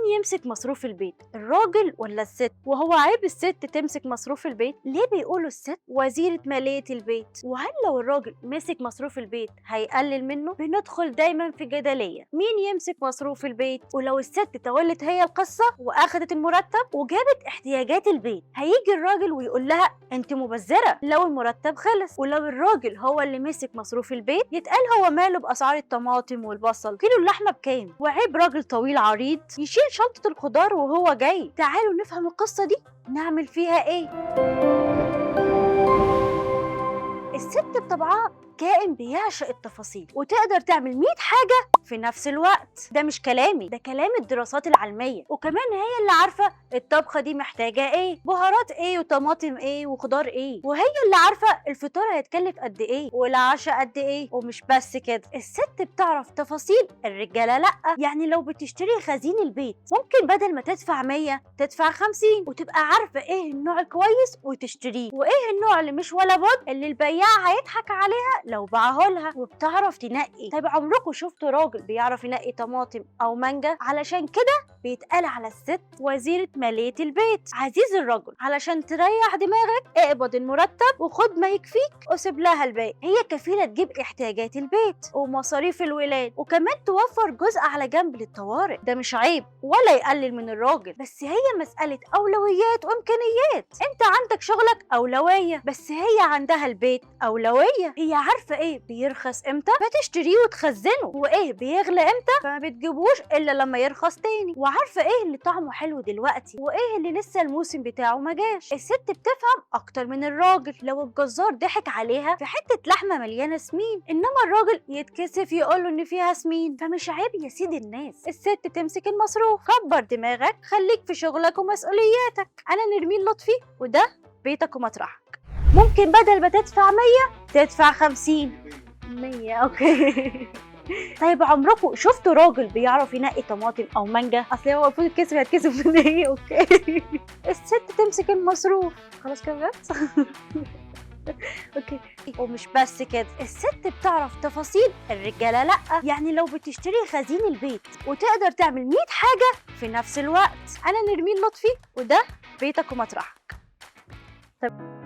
مين يمسك مصروف البيت، الراجل ولا الست؟ وهو عيب الست تمسك مصروف البيت؟ ليه بيقولوا الست وزيرة مالية البيت؟ وهل لو الراجل مسك مصروف البيت هيقلل منه؟ بندخل دايما في جدلية مين يمسك مصروف البيت. ولو الست تولت هي القصة واخدت المرتب وجابت احتياجات البيت، هيجي الراجل ويقول لها انت مبذرة لو المرتب خلص. ولو الراجل هو اللي مسك مصروف البيت يتقال هو ماله بأسعار الطماطم والبصل، كيلو اللحمة بكام؟ وعيب راجل طويل عريض يشيل شنطة الخضار وهو جاي. تعالوا نفهم القصة دي نعمل فيها ايه. الست بطبعها كائن بيعشق التفاصيل وتقدر تعمل 100 حاجة في نفس الوقت. ده مش كلامي، ده كلام الدراسات العلمية. وكمان هي اللي عارفة الطبخة دي محتاجة ايه، بهارات ايه وطماطم ايه وخضار ايه، وهي اللي عارفة الفطار هيتكلف قد ايه والعشاء قد ايه. ومش بس كده، الست بتعرف تفاصيل الرجالة لأ. يعني لو بتشتري خزين البيت ممكن بدل ما تدفع 100 تدفع 50، وتبقى عارفة ايه النوع الكويس وتشتريه، وايه النوع اللي مش ولا بد اللي البياع هيضحك عليها لو باعهولها. وبتعرف تنقي. طيب عمركم شفتوا راجل بيعرف ينقي طماطم او مانجا؟ علشان كده بيتقال على الست وزيرة مالية البيت. عزيز الرجل، علشان تريح دماغك اقبض المرتب وخد ما يكفيك وسيب لها الباقي. هي كفيلة تجيب احتياجات البيت ومصاريف الولاد، وكمان توفر جزء على جنب للطوارئ. ده مش عيب ولا يقلل من الراجل، بس هي مسألة أولويات وإمكانيات. انت عندك شغلك أولوية، بس هي عندها البيت أولوية. هي عارفة ايه بيرخص امتى فتشتريه وتخزنه، وايه بيغلى امتى فما بتجيبوش الا لما يرخص تاني، وعارفة ايه اللي طعمه حلو دلوقتي وايه اللي لسه الموسم بتاعه ما جاش. الست بتفهم اكتر من الراجل. لو الجزار ضحك عليها في حتة لحمة مليانة سمين، انما الراجل يتكسف يقوله ان فيها سمين. فمش عيب يا سيد الناس الست تمسك المصروف. كبر دماغك، خليك في شغلك ومسؤولياتك. انا نرمين لطفي وده بيتك ومطرحك. ممكن بدل ما تدفع 100 تدفع 50. 100 okay. طيب عمركم شفتوا راجل بيعرف ينقي طماطم او مانجا؟ اصل هو المفروض الكسف هيتكسف من ايه؟ okay. الست تمسك المصروف. خلاص كده بس. okay. ومش بس كده، الست بتعرف تفاصيل الرجالة لأ. يعني لو بتشتري خزين البيت وتقدر تعمل 100 حاجة في نفس الوقت. انا نرمين لطفي وده بيتك ومطرحك. طيب.